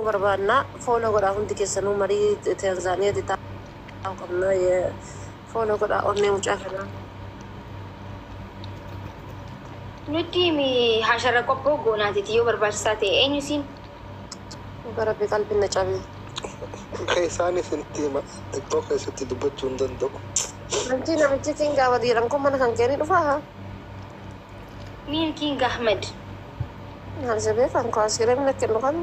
Barbaanna follow godhaa hundi keessanuu marii Tanzaaniyaatti taa'uu qabna follow godhaa onnee mucaa kanaa. Nutti himi hashara qophoo goonaatiti yoo barbaachisaa ta'e eenyu siin. Dhuga rabbi qalbin na cabe. Keessaan isinitti hima TikTok keessatti dubbachuu hin danda'u. Namichi namichi king Ahmad jedhan kun mana kan kee ni dhufaa haa? Miin king Ahmed. Maal isa beekan koo askireemni akka hin dhufan.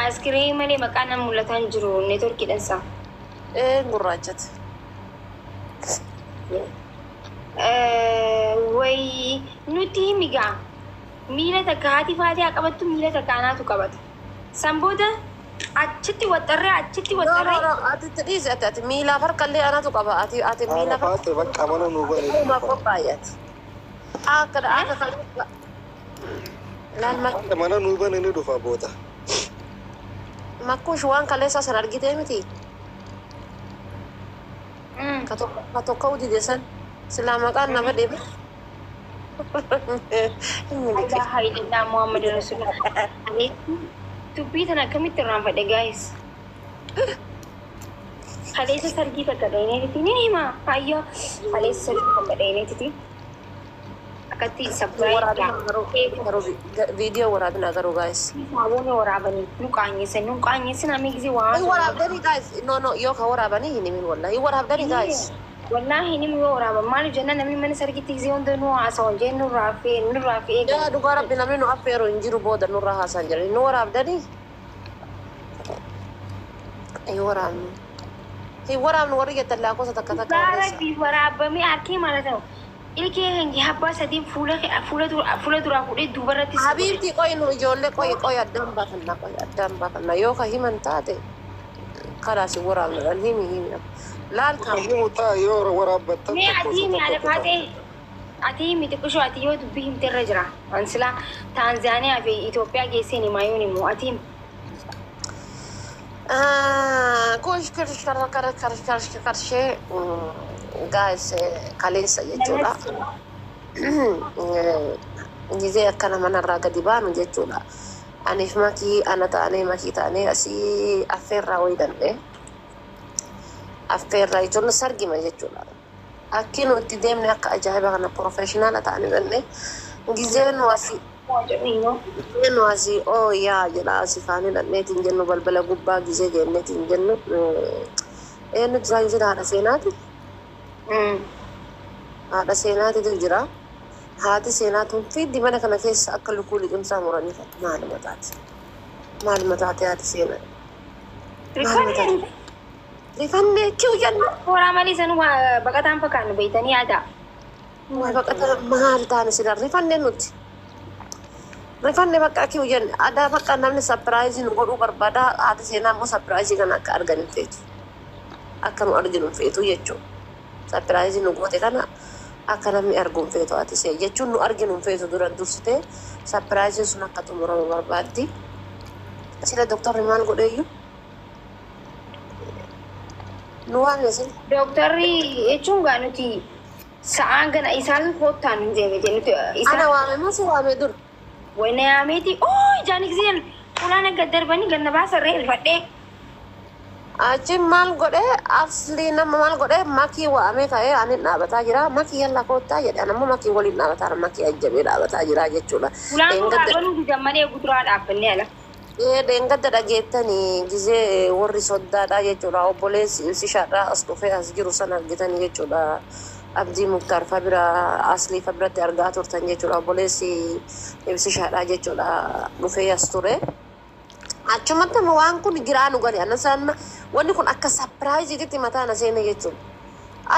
Askireemii malee maqaan nama mul'ataa hin jiru networkiidhan isaa. Ee gurraachate. Wayii nutti himi gaa. Miila takka haati faatee haa qabattu miila takka anaatu qabata. San booda achitti waxxarree achitti No no waxxarree. no ati itti dhiisi ati ati miilaaf harkallee anatu qaba ati ati Haadha miilaaf harka faate bakka mana nuu bane uumaaf dhufa. qophaa'i ati. Akka akka kan laal Haadha mana nuu bane ni dhufa booda. Makkuush waan kaleessaa san argitee miti. Ka tokko ka tokko dide san silaa maqaan nama dhibe. Hin miliqe. Ilaaha illallah Muhammad Rasulullah. Aleetti dubbii tana akkamitti irraanfadhe guys. Kaleessa sargii takka dhayneetiti ni hima. Ayyo kaleessa sargii takka dhayneetiti. Akkatti surprise Waraabina garuu garuu viidiyoo waraabina garuu guys. Saawwan waraabanii nu qaanyeessan nu qaanyeessan amma gisee waan Hin waraabdanii guys. No no yoo ka waraabanii hin himin wallahi. Hin waraabdanii guys. Wallaahi ni yoo waraaban maaliif jennaan namni mana sargitti gisee hunda nu haasawan jeen nurraa fe'e nurraa fe'e. Yaa dhugaa rabbi namni nu affeeru hin jiru booda nurraa haasaan jiran. Nu waraabdanii? Hin waraabnu. Hin waraabnu warri jettan lakkoofsa takka takka Dhugaa barreessa. rabbii waraabamee harkee maal ta'u ilkee kan abbaa sadiin fuula fuula dura fuula duraa fuudhee duubarratti si godhe. Habiibti qoy nu ijoollee qoy qoy addaan baafanna qoy addaan baafanna yoo ka himan taate kalaas hin waraabnu himi himi laal kan Himu ta'a yoo waraabbattan Mee tokko ati isa himi tokko haadha ta'a. faatee ati himi xiqqishoo ati yoo dubbii himte irra jira. An silaa Taanzaaniyaa fi Itoophiyaa geesseen himaa yoon himu ati himi. Kush kirsh kar kar kar kar karshee guys kaleessa jechuudha. Gizee akkana manarraa gadi baanu jechuudha. Aniif makii ana taanee makii taanee asii affeerraa wayii dandhee. Affeerraa jechuun sargima jechuudha. Akki nu itti deemne akka ajaa'iba kana professional ta'anii dhandhee gizee nu asii gizee nu asii oo yaa jedha asii kaanii dhandheetiin jennu balbala gubbaa gizee jenneetiin jennu eenyu jira jira haadha seenaati. Haadha seenaatitu jira. Haati seenaa tun fiiddi mana kana keessa akka lukuu liqimsaa muranii maaluma taate. Maaluma taate haati seenaa. Maaluma taate. Rifannee kiw jenna. Horaa malee sanuu waa baqataan fakkaannu beeytanii yaada. Waa baqata maal taane sila rifannee nuti. Rifanne bakka kiw jenne adaa bakka namni surprise nu godhuu barbaada haati seenaa immoo surprise kana akka argan hin feetu. Akka nu arginu hin feetu jechuudha. Surprise nu goote kana akka namni argu hin feetu haati see jechuun nu arginu hin feetu dura dursitee surprise sun akka xumuramu barbaaddi. Sila doktorri maal godheeyyuu? Nu waamne sin. Dooktarri jechuun gaa nuti sa'aan gana isaan koottaan hin deeme nuti Ana isaan waame moo si waame dur? Wayna yaameeti oo ijaan giseen fulaan akka darbanii ganna baasarree rifadhee. Achi maal godhe asli nama maal godhe makii waamee ka'ee ani dhaabataa jira makii yalla koottaa jedhe ani ammoo makii waliin dhaabataa jira makii ajjabee dhaabataa jira jechuudha. Fulaan duraa Dheengadda banuu didan malee guduraa dhaabbannee ala. Dheengadda dhageettanii gizee warri soddaadha jechuudha obboleessi ibsishaadha as dhufee as jiru san argitanii jechuudha. Abdii Muktaar fa bira aslii fa biratti argaa turtan jechuudha obboleessi ibsishaadha jechuudha dhufee as ture. Achumatti amma waan kun giraa nu gale anna sanna wanni kun akka surprise mataa na seene jechuudha.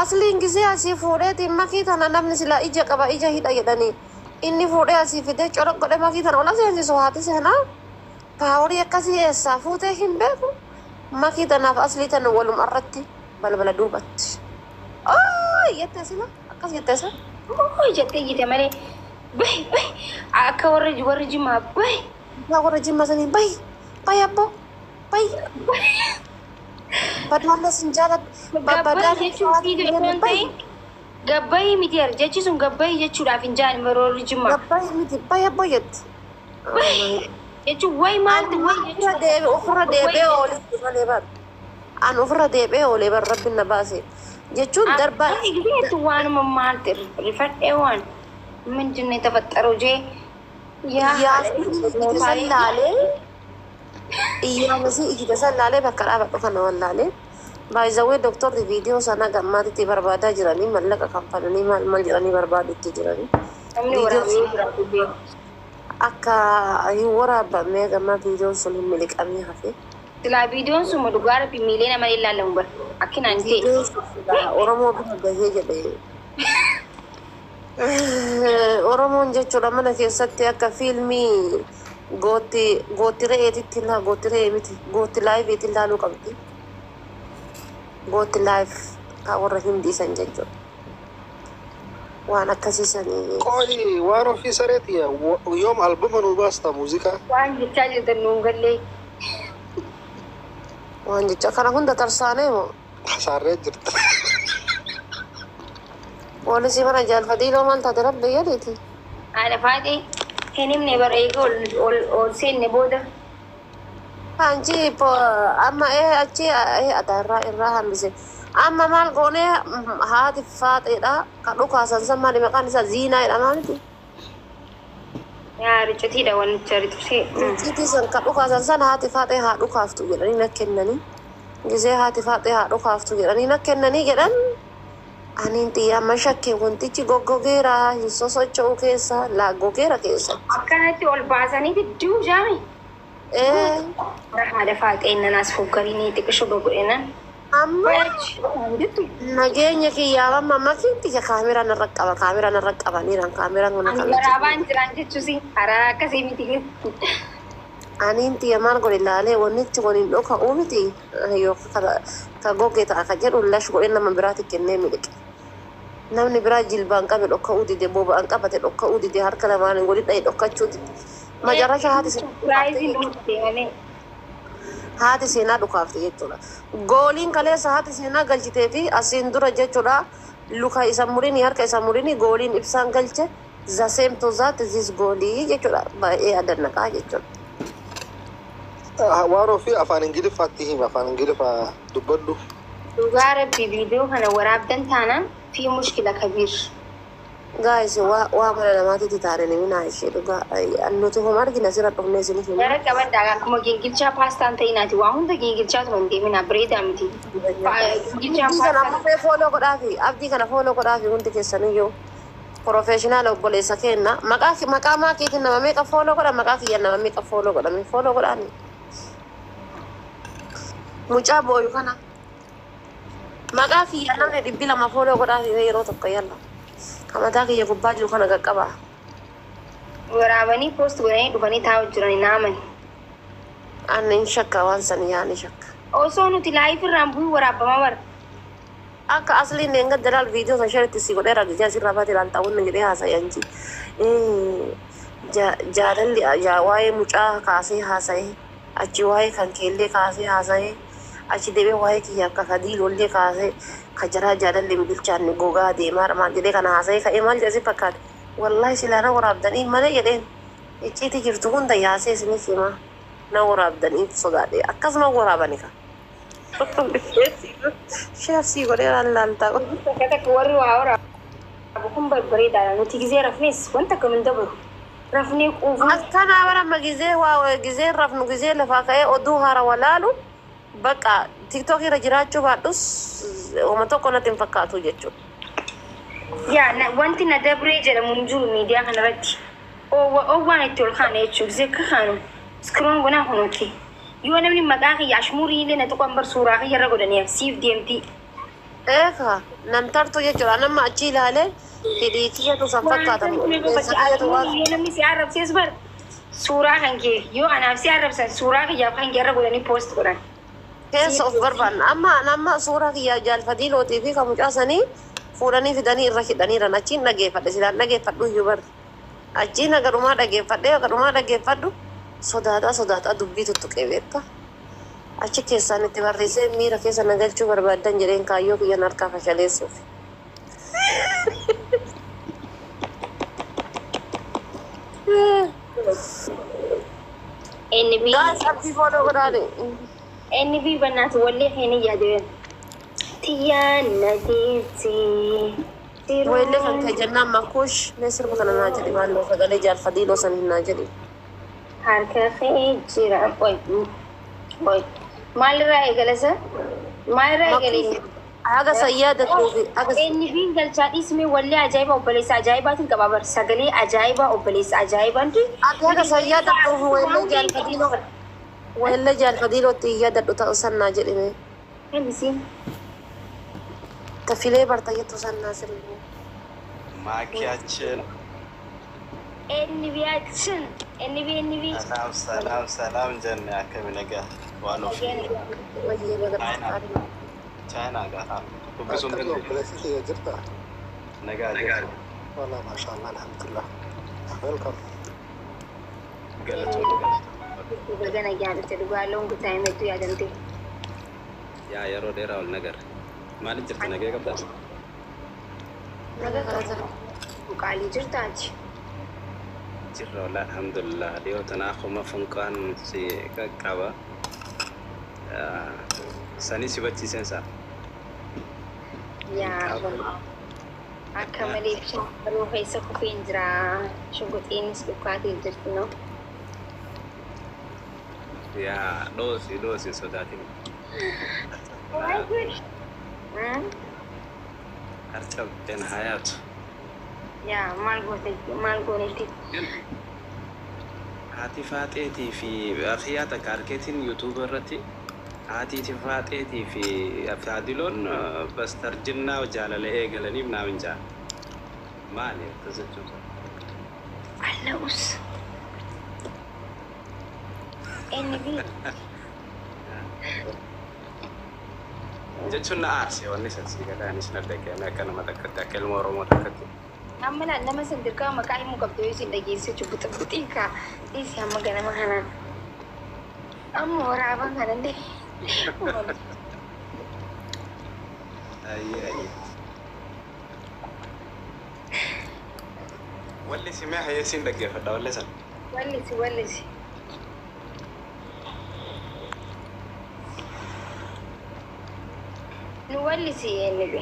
Asliin gizee asii fuudheetiin makii tana namni silaa ija qaba ija hidha jedhanii inni fuudhee asii fidee coroq godhe makii tana ola seensisu haati seenaa power akkasii eessaa fuutee hin beeku makii tanaaf aslii tana waluma irratti balbala duubatti. Oo jettee sila akkas jettee sa. Oo jettee iyyite malee bahi bahi akka warra warri jimaa bahi. Yaa warra jimma sanii bahi bahi abboo bahi. Badaan sin jaaladhu Gabbayi badaan jechuun fiidee osoo hin ta'in gabbayi miti yar jechi sun gabbayi jechuudhaaf hin jaan warri jimaa. Gabbayi miti bahi abboo jetti. Bahi. Jechuun wayi maaltu wayi Ofirra deebi'e ofirra deebi'ee oolee malee bar. An ofirra deebi'ee oolee bar rabbiin na baase. Jechuun darbaa ጊዜቱ waanuma maaltu rifadhee waan ምንድን ነው የተፈጠረው jee yaa iyyaasii san laalee iyyaasii ijji san laalee bakka dhaabadhu kana wallaalee. Baay'izawwee doktorri viidiyoo sana gammaatitti barbaadaa jiranii mallaqa kanfalanii maal maal jedhanii barbaadutti jiranii. Namni waraabee jiraatu beeku. Akka hin waraabamne gammaa viidiyoon sun hin miliqamne hafe. Silaa viidiyoon sun dhugaa rabbi miilee nama ilaalamu bara akkinaan ta'e. Viidiyoon sun silaa Oromoo bira gahee jedhe. Oromoon jechuudha mana keessatti akka fiilmii gootti gootti re'eetitti laa gootti re'ee miti gootti laayiviitti ilaaluu qabdi. Gootti laayiv kan warra hindii san jechuudha. Waan akkasii sanii. Qoyi waan ofii sareeti yoom albuma nuu baasta muuziqaa? Waan jechaa jirtan nuun gallee. Waan jecha kana hunda tarsaanee moo? Hasaarree jirta. Poolisii mana jaalfatiiloo maal taate rabbi jedhiiti. Haadha faatee hin himne bara eega ol ol ol seenne booda. Anchi amma ee achi ee ata irraa irraa hambise. Amma maal goonee haati faaxeedha. Kan dhukaasan san maali maqaan isaa ziinaa jedhamaa miti. Yaa riccitiidha wannicha rixusee. Rincitii san kan dhukaasan san haati faaxee haa dhukaaftu jedhanii na kennanii. Gisee haati faaxee haa dhukaaftu jedhanii na kennanii jedhan. Aniin xiyyaama shakkee wantichi goggogeera hin sosocho'u keessa laa gogeera keessa. Akkanatti ol baasanii gidduu jaami. Ee Bara haadha faaxee nanaas foggariinii xiqqisho godhenan. Amma nageenya kiyyaaf amma makiinti kaameraan irra qaba kaameraan irra qabaniiran kaameraan kun Ani kan waraabaan jiran jechuusi karaa akkasii miti. Aniin xiyya maal godhe laalee wannichi waliin dhoka'uu miti yookaan ka goge ta'a ka jedhu lash godhe nama biraatti kennee miliqe. Namni biraa jilbaan qabe dhoka'uu dide boba'aan qabate dhoka'uu dide harka lamaan godhi dha'e dhokachuu dide. Macarrasha haati Surpriseiin dhumte malee. Haati seenaa dhukaafte jechuudha. Gooliin kaleessa haati seenaa galchitee fi asiin dura jechuudha luka isa murini harka isa murini gooliin ibsaan galche the same to that this goolii jechuudha baay'ee adannaqaa jechuudha. Waan ofii afaan Ingiliffaatti hima afaan Ingiliffaa dubbadhu. Dhugaa rabbi viidiyoo kana waraabdan taanaan fi mushkila kabiir. Guys, waa waa mana namaatitti taane namni ishee dhugaa nuti homa argina asirra dhufnee isiniif hima. Gara qabaddaa akkuma gingilchaa paastaan ta'inaati waa hunda gingilchaatu hin deemina bareedaa miti. Gingilchaan Abdii kana paastaan. ammallee follow godhaafi abdii kana follow godhaafi hundi keessaniyyuu professional obboleessa kenna maqaa maqaa maakiitiin nama meeqa follow godha maqaa kiyya nama meeqa follow godhame follow godhaani mucaa booyu kana maqaa kiyya namni 200 follow godhaafi yeroo tokko yalla mataa kiyya gubbaa jiru kana qaqqaba. Waraabanii post godhanii dhufanii taa'u jiranii naaman. Ani hin shakka waan san yaani shakka. Osoo nuti live irraan bu'ii waraabamaa bara. Akka asliin hin gaddalaal viidiyoo san sharitti si godhee ragisee asirraa baate ilaalta jedhee haasayanchi. Jaalalli waa'ee mucaa kaasee haasa'ee achi waa'ee kan keellee kaasee haasa'ee achi deebee waa'ee kiyya akka kadiilollee kaasee kajaraa jaalalli hin bilchaanne gogaa deemaa maal jedhee kana haasa'ee ka'ee maal jedhee si fakkaate. Wallaahi silaa na waraabdanii malee jedheen icciitii jirtu hunda yaasee isiniif himaa na waraabdanii sodaadhe akkasuma waraabani ka. Share sii godhee laaltaa. Takka takka warri waa waraabu kun babbareedaadha. Nuti gizee rafnes wanta akka nun dabaru. Rafnee quufnee. Akkana bara gizee waa gizee rafnu gizee lafaa ka'ee oduu haara walaalu bakka TikTok irra jiraachuu baadhus wama tokko natti hin fakkaatu jechuudha. Yaa wanti na dabree jedhamu hin jiru miidiyaa kanarratti. Oowwaan itti ol kaane jechuudha. Gizee akka kaanu scroll gonaa kunuuti. Yoo namni maqaa kiyya ashmuurii illee na tuqan bar suuraa kiyya irra godhanii siif deemti. Eeka nan tartu jechuudha nama achi ilaalee hidhii kiyyatu san fakkaatamu. Keessa kiyyatu waan Yoo namni si arrabsees bar suuraa kan kee yoo anaaf si arrabsan suuraa kiyyaaf kan kee irra godhanii post godhan. Keessa of barbaanna. Amma nama suuraa kiyya jaalfatii lootii fi kan mucaa sanii fuudhanii fidanii irra hidhaniiran achiin dhageeffadhe silaan dhageeffadhu iyyuu barri. Achiin agarumaa dhageeffadhee agarumaa dhageeffadhu sodaataa sodaataa dubbii tuttuqee beekta. Achi keessaan itti barreessee miira keessa na galchuu barbaaddan jedheen kaayyoo kiyyan harkaa fashaleessuuf. NB Guys, abdii follow godhaani. NB bannaatu wallee keenya yaadeen. Tiyyaan na deemte. Weellee kan kee jennaan makuush mee sirba kana naa jedhi maalloo sagalee jaalfadiiloo san hin naa jedhi. Harka kee jira. Oi. Oi. Maalirraa eegala isa? Maalirraa eegale? Haga san yaadattuufi haga NB galchaa dhiismee wallee ajaa'ibaa obboleessa ajaa'ibaatiin qaba bar sagalee ajaa'ibaa obboleessa ajaa'ibaan. Ati haga san yaadattuufi weellee jaalfadiiloo weellee jaalfadiilootti hin yaadadhu ta'u san naa jedhi mee. Kennisi. Tafilee barta jettu san naa sirbi. ማኪያችን NB action. NB NB. ሰላም ሰላም ሰላም ጀነ akkami nagaa waan ofii Wayyee baga chaayinaa gaafa dubbisuun Akkami dandeenye obboleessi kiyya jirta? Nagaa jirtu. Walaa maashaallah alhamdulillah. Welcome. Galatoonni galatoonni. Baga nagaa dhufte dhugaa loon gutaa himettu yaadamte. Yaa yeroo dheeraa ol nagar maaliif jirti nagee qabdaa? Nagaa qaalii jirtaati. Jirra walaa alhamdulillah dhiyoo tanaa akkuma funqaan si qaqqaba sanii si bachiiseen isaa. Yaa akka malee bishaan baruu keessa kufeen jira. Shugguxiinis dhukkaatee jirti no. Yaa dhoosi dhoosi sodaatin. Harcabteen hayaatu. Yaa maal goote maal goonetti? Haati faaxeetii fi akhiyaa takka harkeetiin yuutuuba irratti haatiiti faaxeetii fi faadiloon bastarjinnaa jaalala eegalaniif naam hin jaa. Maali akkas jechuun? Alla'us. NB. Jechuun na aarse wanni san sii galee anis na dhaga'ame akka nama takkatti akka ilma Oromoo takkatti. Amma laal nama san dirqama maqaa himuu qabdu yoo isin dhageesse jechuun buxi kaa dhiisi hamma ganama kanaan. Amma waraabaan kanallee. Ayyee ayyee. Walli simee hayyee siin dhaggeeffadha walli san. Wallisi wallisi. Nu wallisi NB.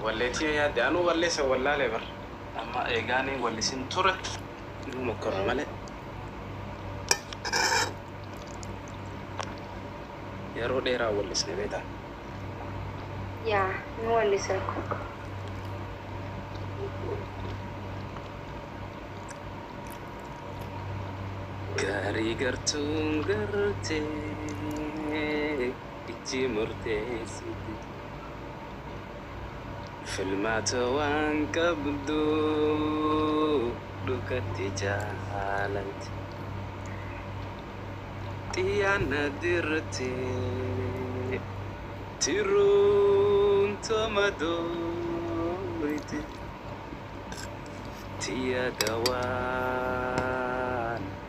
Walleetii yaadde anuu walleessa wallaalee bar. Amma eegaanii wallisin ture nu mokkorra malee. Yeroo dheeraa wallisne beektaa. Yaa nu wallisa rakkoo. Gaarii gartuun gartee ijji murteessite. Filmaata waan qabdu dhugatti jaalalti. Xiyyaana dirte tiruun tomadooyte. Tiyya dawaan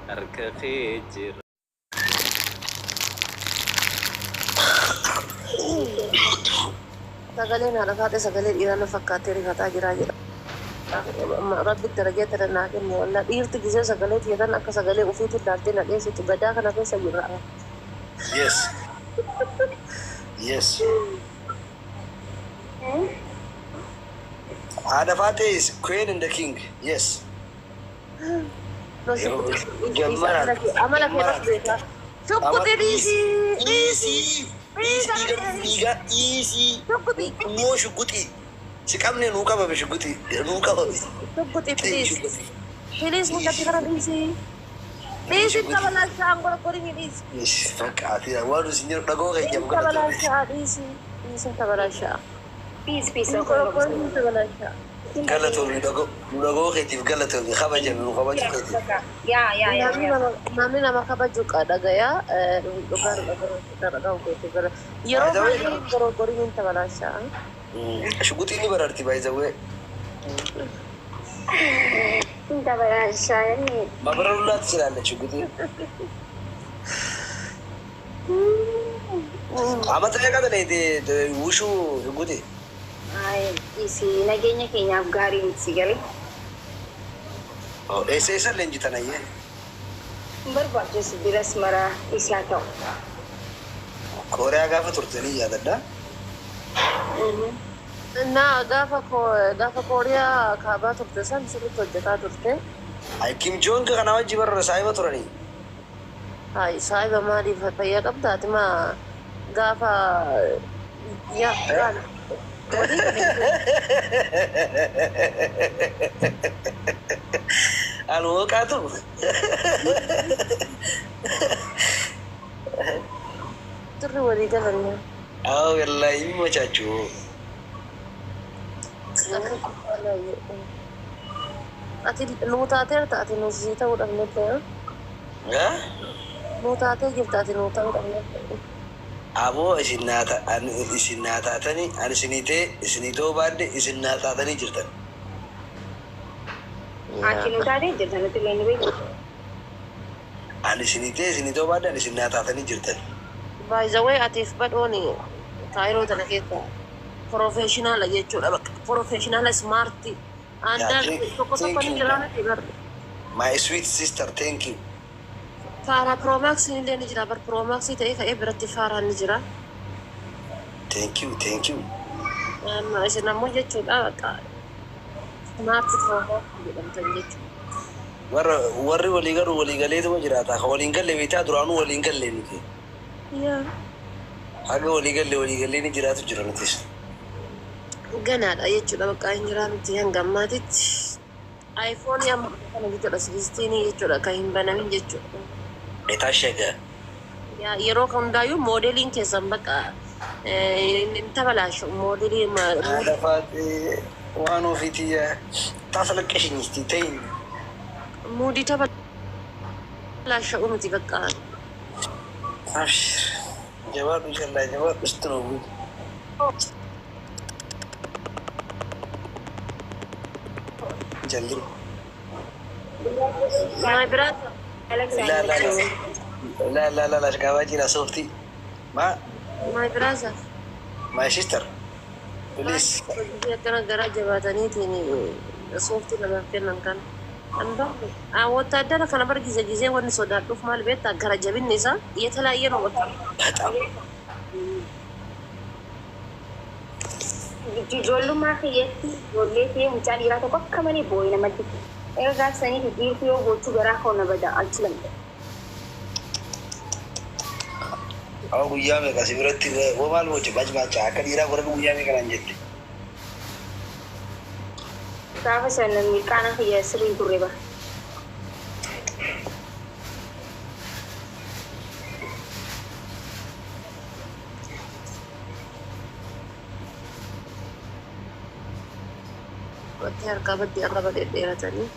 harka kee jira. Sagaleen haadha faate sagalee dhiiraa na fakkaatee rifataa jiraa jedha. Rabbi darajaa tana naa kenne wallaa dhiirti gisee sagalee tiyyatan akka sagalee ofiitti ilaaltee na dheessitu gadaa kana keessa jirra. Yes. Yes. Haadha Faatee is queen and the king. Yes. No Jammara. Amala kee bas beekaa. Shukkuti dhiisii. Dhiisii. Dhiisii dhiiga dhiisii. Shukkuti. Noo shugguxii. Si qabne nuu qabame shugguxii. Nuu qabame. Shukkuti please. Please mucatti kana dhiisii. Dhiisii tabalaashaa angorgorii dhiisi. Fakkaati waan isin jiru dhagoo keenya Dhiisii tabalaashaa dhiisii. Dhiisii tabalaashaa. Peace peace. Angorgorii tabalaashaa. Galatoomi dhagoo dhagoo keetiif galatoomi kabajame nu kabaju keetiif. Yaa yaa yaa. Namni nama kabaju dhagayaa dhugaa dhagahu keetti gara. Yeroo baay'ee gorgoriin hin tabalaashaa. Shugguxii ni bararti baay'isawwee. Tabalaashaa. Mabararulaa ትችላለች ሽጉጤ Amata meeqa ta'e wushuu shugguxii? Ay dhiisi nageenya keenyaaf gaarii miti galee. Eessa eessa leenjitan ayyee? Hin barbaachisu biras maraa isaa ta'u. Kooriyaa gaafa turtanii yaadadha. Naa gaafa Kooriyaa kaabaa turte san sirriitti hojjetaa turte. Ay, Kim Jong kana wajji barra saahiba turanii. Hai, saahiba maaliif fayyaa qabda ati maa gaafa yaa gaana. Walii galee. Alwooqaatu. Turri walii galan. Aw, wallahi የሚመቻችሁ። Ati nuu taateerta, ati nuu sii ta'uu dhabnetti. Eh? Nuu taatee jirta, ati nuu ta'uu dhabnetti. Aboo, isin naa isin naa taatanii, ani isinii ta'e isinii ta'uu baadde, isin naa taatanii jirtan. Ati nu taatee jirta, nuti illee ni beekna. Ani isinii ta'e isinii ta'uu baadde, ani isin naa taatanii jirtan. By the way, atiif badhooni kaayiroo tana keessa professional jechuudha, bakka professional smart. Andaan tokko tokko ni jira miti bar. My sweet sister, thank you. Faaraa Pro Max illee ni jira bar, Pro Max ta'ee ka'ee biratti faaraan ni jira. Thank you, thank you. Amma isin ammoo jechuudha, bakka smart Pro Max jedhamtan jechuudha. Warra warri walii galu walii galeetuma jiraata. Ka waliin galle beektaa, duraanuu waliin galle nuti. Yaa. Haga walii galle walii gallee ni jiraatu jira nutis. Ganaadha jechuudha, bakka hin jiraa miti hanga ammaatitti. iPhone amma kana jechuudha, 16 jechuudha, kan hin banamin jechuudha. የታሸገ. Yaa, yeroo hundaayyuu moodeliin keessan bakka hin tabalaashu moodelii. Haadha Faaxee, waan ofiitii taasalaqqashin isti ta'in. Muudii tabalaasha'u miti bakka. Abshir. Jabaadhu jallaa, jabaadhu, sitti nuu. Jalli. My brother. La la la la la la, shaqaabaa jira sooftii. Ma My brother. My sister. Please. Akkana garaa jabaataniitiin sooftii namaaf kennan kana. Wotaadara kana bar gize gizee wanni sodaadhuuf maal beektaa, gara jabinni isaa የተለያየ ነው በቃ። በጣም. Ijoollummaa kiyyeetti ijoollee ta'ee mucaa dhiiraa tokko akka malee boo'ee namatti. Erga gaafsanii dhiirri yoo gochuu garaa koo na bada achi lamte. Awa, guyyaa meeqa si biratti woo maal boce bajbaacha akka dhiiraa godhadhu, guyyaa meeqa naan jette. Gaafa sana milkaana kiyya sirrii turre bara. Watti harkaa baddi arraba dhedheeratanii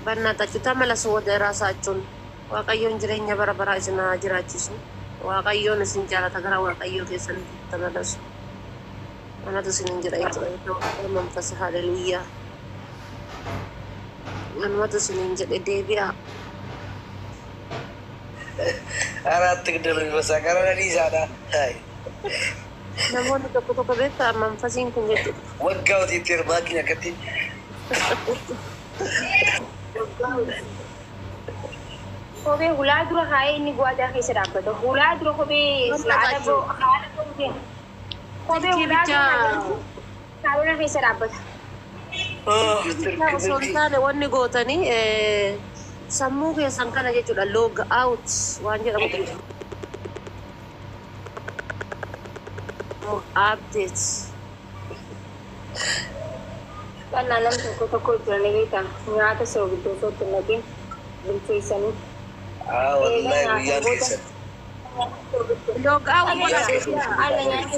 በእናታችሁ ተመለሱ ወደ ራሳችሁን። Waaqayyoon jireenya bara baraa isin haa jiraachisu. Waaqayyoon isin jaalata, gara Waaqayyoo keessanitti ተመለሱ። Anatu isinin jedha jechuudha. መንፈስ ሃሌሉያ, anumatu isinin jedhe, deebi'a. አራት ግደሉ በሳ ቀረኒ ሳዳ አይ. Namoonni tokko tokko beektaa, manfasiin kun jechuudha. Waggaa hotiitti hirmaakni akkatti. Kophee hulaa dura kaa'ee inni guwaadaa keessa dhaabbata. Hulaa dura kophee haadha haadha kophee. Kophee hulaa dura kaa'ee saaloona keessa dhaabbata. Osoo hin taane wanni gootanii sammuu keessan kana jechuudha, log out waan jedhamu, update. Qannaa namni tokko tokko jira ni beektaa, nyaata soogidda osoo itti hin naqin bilcheessanii. Wallahi guyyaan keessan. Log out. Alla, nyaata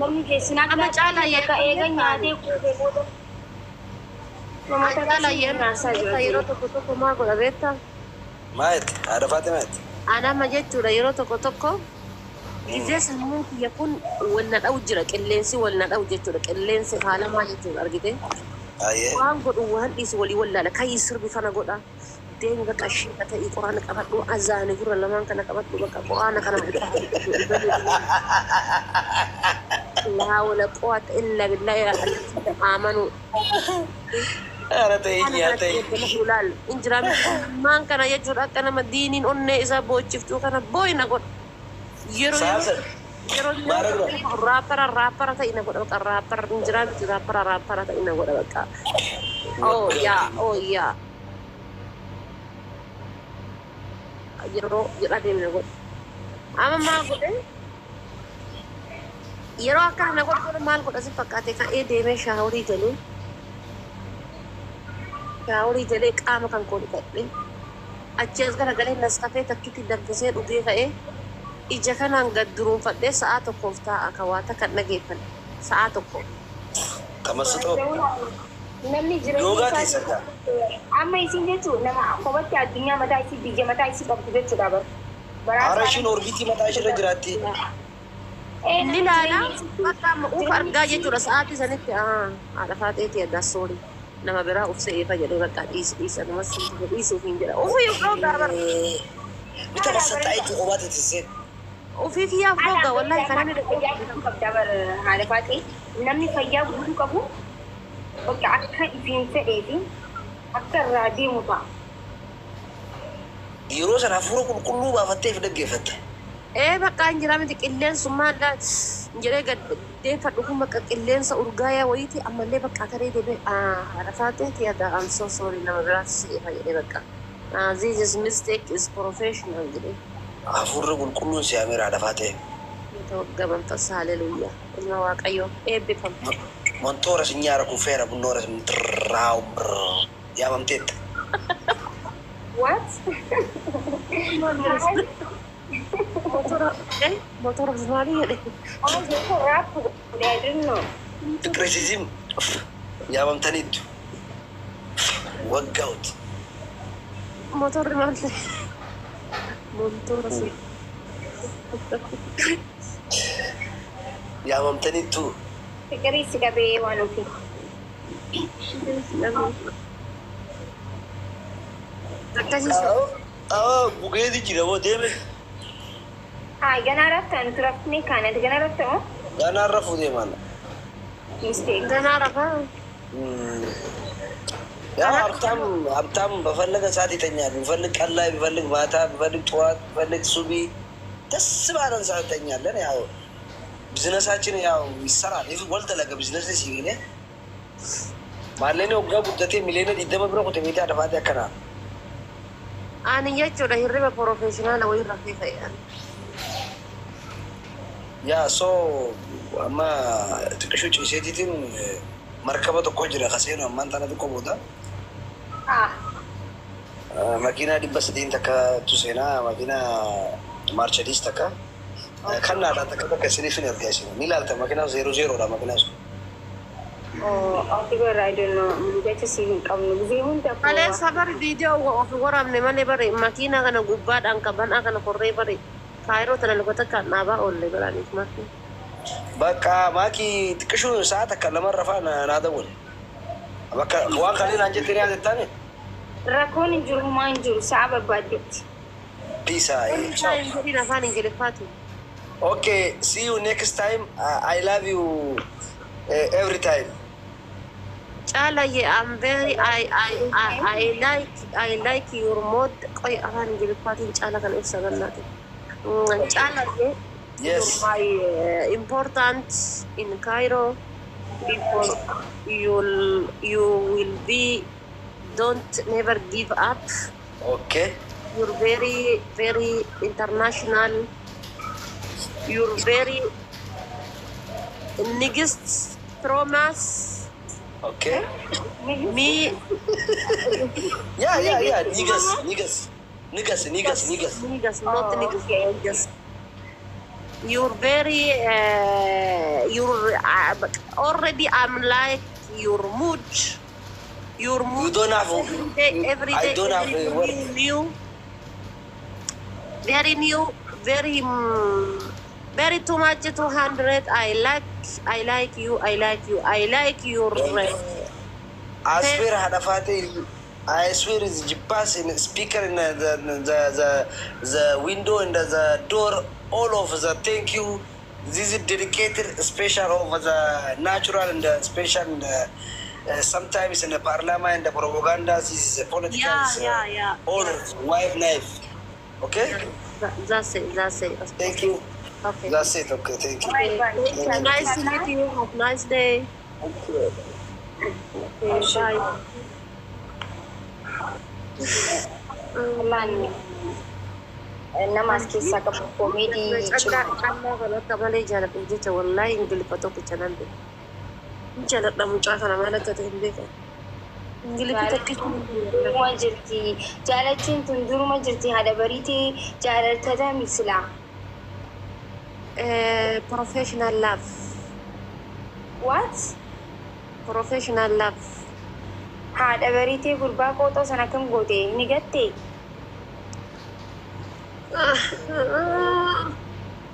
namni keessinaa Amma caalaa akka eega nyaatee quufee booda. Namoota Caalaa naasaa jira. yeroo tokko tokko maa godha beektaa? Maayet haadha Faate maayet. Anama jechuudha, yeroo tokko tokko gisee sammuun kiyya kun wal na dha'u jira, qilleensi wal na dha'u jechuudha, qilleensi haalamaa jechuudha, argite. Ayyee. Waan godhu waan dhiisu walii wallaala, kayyii sirbi kana godha, deemi bakka shiika ta'ii, quraana qabadhu, azaani gurra lamaan kana qabadhu, bakka quraana kana laa wala quwwata illa billahi, amanu. ኧረ ተይኝ Haala ያ kanatti ተይኝ። eeggamu laal injiraa miti ammaan kana jechuudha akka nama diiniin onnee isaa boochiftuu kana boo'ina godha. Yeroo yeroo Saasa yeroo ማድረግ ነው። yeroo raappara raappara ta'ina godha bakka raappara injiraa miti raappara raappara ta'ina godha bakka. Oh yaa, oh yaa, yeroo jedhaa deemna godha. Amma maal godhe, yeroo akkana na godhu maal godha si fakkaate? Ka'ee deemee shaaworii galee, shaaworii galee, qaama kan koo dhiqadhe, achi as garagalee Nescafé takkitti danfisee dhugee ka'ee ija kanaan gad duruunfadhee sa'aa tokkoof taa'a ka waa takka hin dhageeffanne sa'aa tokko. ተመስጦ Namni jireenya Yoogaa isaa keessatti. Amma isin jechuun nama kophaatti addunyaa mataa isii, biyya mataa isii qabdu jechuudha bara. Hara ishiin orbiitii mataa ishee irra jiraatti. Inni ilaala bakka amma ufa argaa jechuudha sa'aatii sanitti haadha faaxeetii addaa soorii nama biraa uf se'eefa jedhee bakka dhiisi dhiisi anumas dhiisuuf hin jedha ufii uf dhoogaa bara. Bitamassattaa jechuun kophaa teessisee. Ufii kiyyaaf dhoogaa wallahi kana ni Fayyaa guutuu qabda bara haadha faaxee. Namni fayyaa guutuu qabu bakka akka ifiin fedhee fi akka irraa deemu ta'a. Yeroo sana hafuura qulqulluu baafattee fi dhaggeeffatta. Ee, bakka hin jira miti qilleensummaa jedhee gad deeffadhu kun bakka qilleensa urgaayaa wayiiti ammallee bakka taree deemee haadha faaxeetii addaa, I'm so sorry, nama biraatti se'eefa jedhee bakka this is mistake is professional jedhee. Hafuurri qulqulluun si ameera haadha faatee. የተወጋ መንፈስ ሃሌሉያ ilma Waaqayyoo eebbifama. Montoora si nyaara kufeera bunnoora si dirraawu yaamamteetta. What? Motora motora maalii jedhe? Maal jechuun raappu godhe? I don't know. Fiqirisiizim yaamamtaniittu. Waggaa'uti. Motorri maal ta'e? Motora si. Yaamamtaniittu. Fiqirii si qabee waan ofii. Akkasii. Awwa, bugeeti jira moo deeme. Haa, ganaa raftaa? Nuti rafnee kaanati ganaa rafta moo? Ganaa rafuu deeman. Mistake. Ganaa rafaa. ያው ሀብታም ሀብታም በፈለገ ሰዓት ይተኛል። ቢፈልግ ቀን ላይ፣ ቢፈልግ ማታ፣ ቢፈልግ ጠዋት፣ ቢፈልግ ሱቢ ደስ ባለን ሰዓት እንተኛለን። ያው ቢዝነሳችን ያው ይሰራል። ይፍ ወልተለገ ቢዝነስ ሲገኘ maallaqni waggaa guddatee miliyoona 20 bira kute meetii adafaatee akkanaa. Ani jechuudha hirriba professional wayii rafee ka'e. Yaa soo amma xiqqishuu ciiseetiitiin markaba tokko jira kaseenu ammaan tana xiqqoo booda Ah, makiinaa 300 takka tu seenaa, makiinaa Mercedes takka kan naadhaa takka takka isiniif hin ergaa, isin ni ilaalta, makiinaa zeero zeeroodha makiinaa sun. Oh, ati gara I don't know. Jecha si hin qabnu. Gisee hunda Kaleessa bari viidiyoo of waraabne malee bari makiinaa kana gubbaadhaan qabanaa kana korree bari kaayiroo tana luka takkaan dhaabaa oolle baraaniif maakii. Bakka maakii xiqqishuu sa'a takka lama rafaa naa dawwale. Bakka waan kanneen naan jettee ni yaadettaani? Rakkoon hin jiru, humaa hin jiru, sa'a barbaaddetti. Peace. Hin jedhin afaan Ingiliffaatiin. Okay, see you next time. I love you every time. Caalaye, I'm very I like your mod. Qoy, afaan Ingiliffaatiin caala kana ibsa bal'aate. Caalaye, Yes. you're my important in Cairo because you will be don't never give up. You're very very international. You're very nigist traumas. Me Yeah. Niggas, niggas, niggas, niggas, niggas. Niggas, not Oh, niggas. okay. Niggas. You're very you're already I'm like your mood. Your You mood don't have. every day, every I day, don't have every a word. new, very new, very very too much 200. I like you, I like you, I like your I swear Hadafate, I swear is Jipas in speaker in the window and the door, all of the thank you. This is dedicated special of the natural and the special and the Sometimes in the parliament and the propaganda, this is a political Yeah, yeah, yeah. order, wife knife. Okay? That's it, that's it. Thank you. Okay. That's it. Okay, thank you. Bye bye. Thank you. Nice to meet you. Have a nice day. Thank you. Okay, bye. Wallaan nama as keessaa qabu koomeedii Callaa callaa kana akka malee jaaladhu jecha wallaahi Ingiliffa tokkicha nan beeka. Hin jaaladha mucaa kana maal akka ta'e hin beekan. Ingiliffi tokkicha nan beeka. Duruma jirti. Jaalachuun tun duruma jirti. Haadha bariitee jaalatata misilaa. Professional love. What? Professional love. Haadha bariitee gurbaa qooxoo sana akkam goote ni gatte?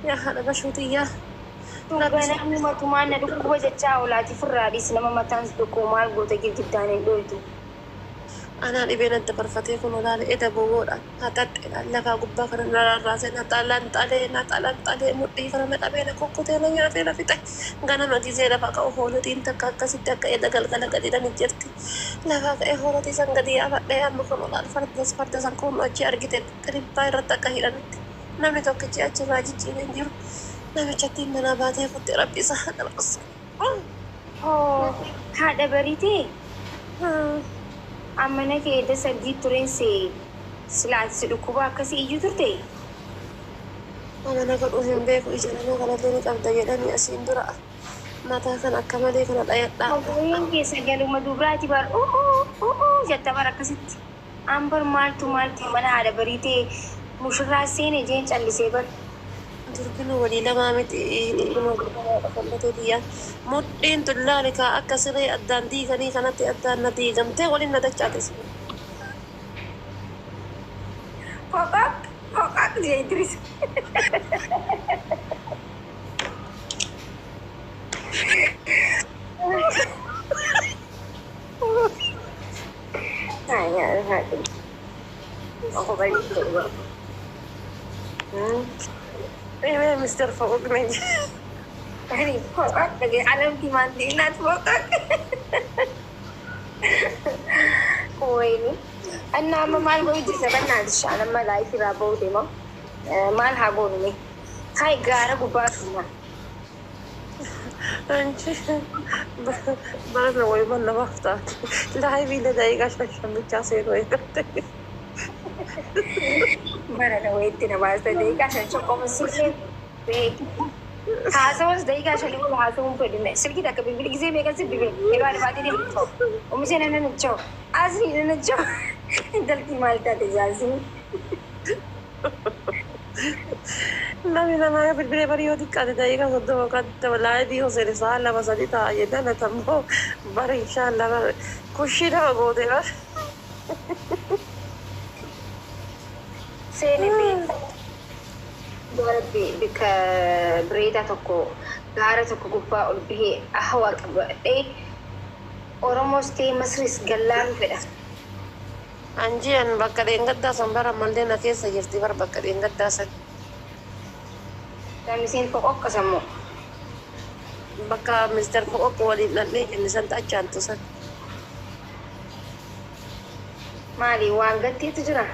Yaa haadha bashuutiyyaa. Tun ganamni matumaan na dhukkuba jechaa oolaati firraa dhiisi nama mataan si dhukkubu maal goota girgiddaan hin dhoytu. Anaa dhibeen adda barfatee kun olaale eda bowoodha. Haxaxxeedhaan lafaa gubbaa kana na rarraasee na xalanxalee na xalanxalee mudhii kana na qabee na kukkutee na nyaatee na fixe. Ganama gisee lafa ka'u hoolotiin takka akkasitti akka eda galgala gadi dhani jirti. Lafaa ka'ee hoolotii san gadi yaafadhee amma kun olaal farda farda san kun achi argite xiribbaa irratti akka hidhanitti. Namni tokkichi achirraa jijjiiree hin jiru. Namichatti manaa baatee kutte rabbi isa haa dabarsu. Hoo haadha bariitee amma na kee edda sargii tureen silaati si dhukkuba akkasii iyyuu turte? Amana godhuu hin beeku ija nama kanallee ni qabda jedhanii asiin dura mataa kan akka malee kana dhayadhaa. Obboleen keessa galuma dubraati bar u'uu jetta bar akkasitti. An bar maaltu maaltu mana haadha bariitee mushurraa seene jeen callisee bar. Durbinu walii lamaa miti durbinu walii lamaa dhaqallatee biyyaa. Mudhiin tun laali kaa akka siree addaan diiganii kanatti addaan na diigamtee waliin na dachaate si. Hoqaq hoqaq jee Idris. Ee Mister Foqoqne. Hoqaq alamti maanti inaat hoqaq. Wayni. Anna amma maal godhu jirta bannaati shaan amma laayif irraa ba'uu deema. Maal haa goonu mee? Hayi gaara gubbaa dhuma. Anchi barana wayuma namaaf taate. Laayivii daqiiqaa shan shan bichaa seenuu eegalte. Barana wayitti na baasta daqiiqaa shan shan qofa silkii beeki. Haasawas daqiiqaa shanii ol haasawuun fedhinne silkii takka bilbili gisee meeqan si bilbile yeroo arbaatii deemu umisee nana nachoo asii nana nachoo intalti maal taate jaasii. Namni namaa yoo bilbilee barii yoo xiqqaate daqiiqaa 30 kan laayivii yoo seene sa'a 2 3 ta'a jennaan ati ammoo bari inshaallah kushii nama goote bar. Seene beekta gaara bikka bireedaa tokko gaara tokko gubbaa ol bahee ahawaa qabadhee Oromoos ta'e Masriis gallaaluu fedha. Anjii an bakka dheengaddaa san bara ammallee na keessa jirti bar bakka dheengaddaa san. Kamiseen foqoqqasa immoo. Bakka Mr. Foqoqqo waliin dhandhee jenne san achaantu san. Maali waan gatteetu jira?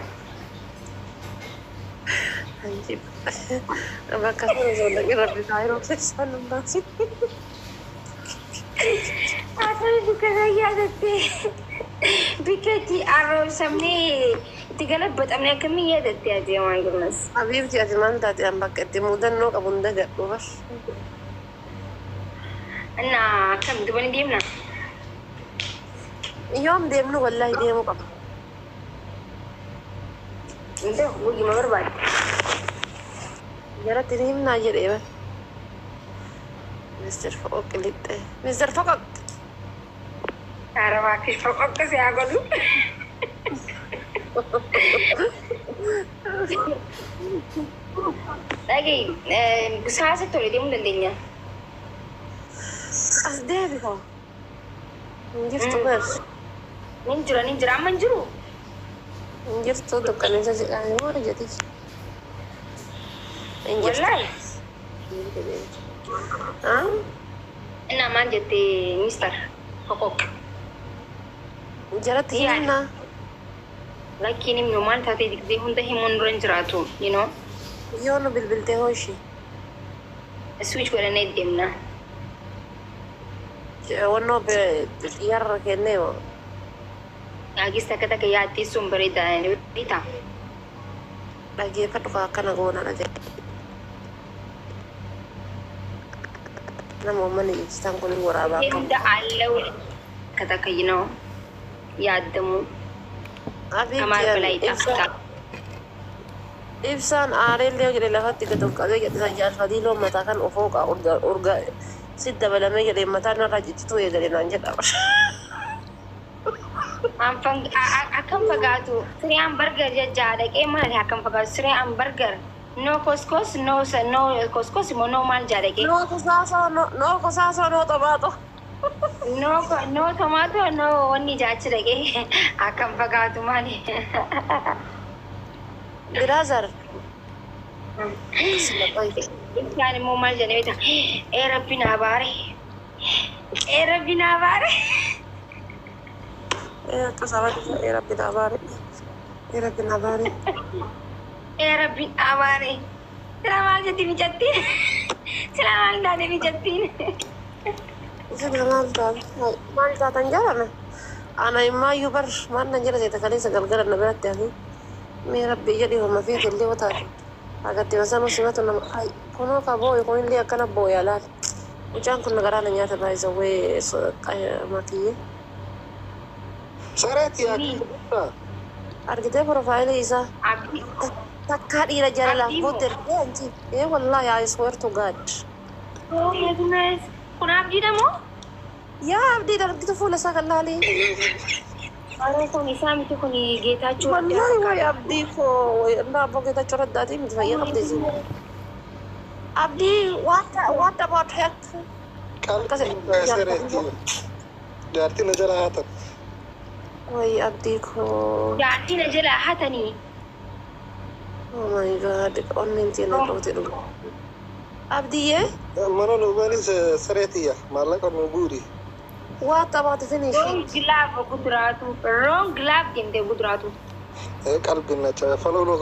Anjii bakka sana osoo hin dhaqin rabbi kaayiroo keessaa nu baasin. Haasawni dukkanaa yaadattee bikka itti arroobsamnee itti galabbaxamne akkamiin yaadatte ati my goodness. Habiibti ati maal taate an bakka itti mudannoo qabu hin dagadhu bar. Anna akkam dubani deemna? Yoom deemnu wallaahi deemuu qaba. Hin ta'u guyyuma barbaadde. Jaratti ni himnaa jedhee bar. Mr. Foqoq lixxe. Mr. Foqoq. ኧረ እባክሽ foqoq si haa godhu. Dhaga'i sa'a sitti tole deemuu dandeenya. As deebi hoo. Hin jirtu bar. Nin jira nin jira amma hin jiru. Hin jirtu dukkaneessa jedhanii moo jedhi. Hin jirtu. Wallaahi. Ah? Innaa maal jette mister foqoq? Jalatti Yaa. himnaa. Lakkiin himnu maal taatee gisee hunda himuun dura hin jiraatu, you know. Yoo nu bilbiltee hoo ishee. Switch godhannee deemna. Wannoo xiyyaarra kennee Agis takka takka yaaddee sun bareedaa beektaa? Dhaggeeffadhu akkana goona dhagee. Nama uummanni ibsitaan kun waraabaa qabu. Hunda allahu takka takka, you know, yaaddamu. Kamaal balaa Abiyyaan ibsaan aareellee jedhe lafatti gad of qabee jedhe jaalfadii loon mataa kan ofooqa urga si dabalamee jedhe mataa narraa ciccituu eegale naan jedha. Akkam fagaatu siree hamburger jajjaa dhaqee maali akkam fagaatu siree hamburger no koskos no no koskos immoo no maal jaa dhaqee. No kosaasoo, no kosaasoo, no tomato. No no tomato, no wanni jaachi dhaqee akkam fagaatu maali. Brother. Isaan immoo maal jedhee beektaa? Ee rabbi naa baare. Ee rabbi naa baare. Akka saba ee rabbi naa baare. Ee rabbi naa baare. Ee rabbi naa baare. Sila maal jetti mijattiin? Sila maal taate mijattiin? Sila maal taate? Maal taatan jedhame? Ana immaayyuu bar maal nan jedha seeta kaleessa galgala na biratti hafi. Mee rabbi jedhi homa feete illee wataate. Agatti masanuu simatu nama ay kunoo ka boo'e kunillee akkana boo'e laal. Mucaan kun garaa na nyaata baay'isawwee makiyyee. Sareeti yaa. Argitee profile isaa. Abdii. Takkaa dhiira jaalalaaf Abdii moo? booddee ergee anchi. Ee wallaahi, I swear to God. Oh my goodness. Kun abdiidha moo? Yaa abdii argitu fuula isaa kan laalii. Warra kun isaa miti, kun Geetaachoo. Wallaahi way abdii koo irraa abboo Geetaachoo Raddaatii miti, fayyaa qabdi isin. Abdii, what about heck? Qalbii sareeti. Jaartiin na jala haatan. Way abdii koo. Jaartii na jalaa hatanii. Oh my God, onneen tiina dhoote dhuga. Abdiyyee. Mana nu banis sareetiyya maallaqa nu guuri. What about finish? Wrong glove guduraatu. Wrong glove deemtee guduraatu. Qalbiin na cabe faloo nu.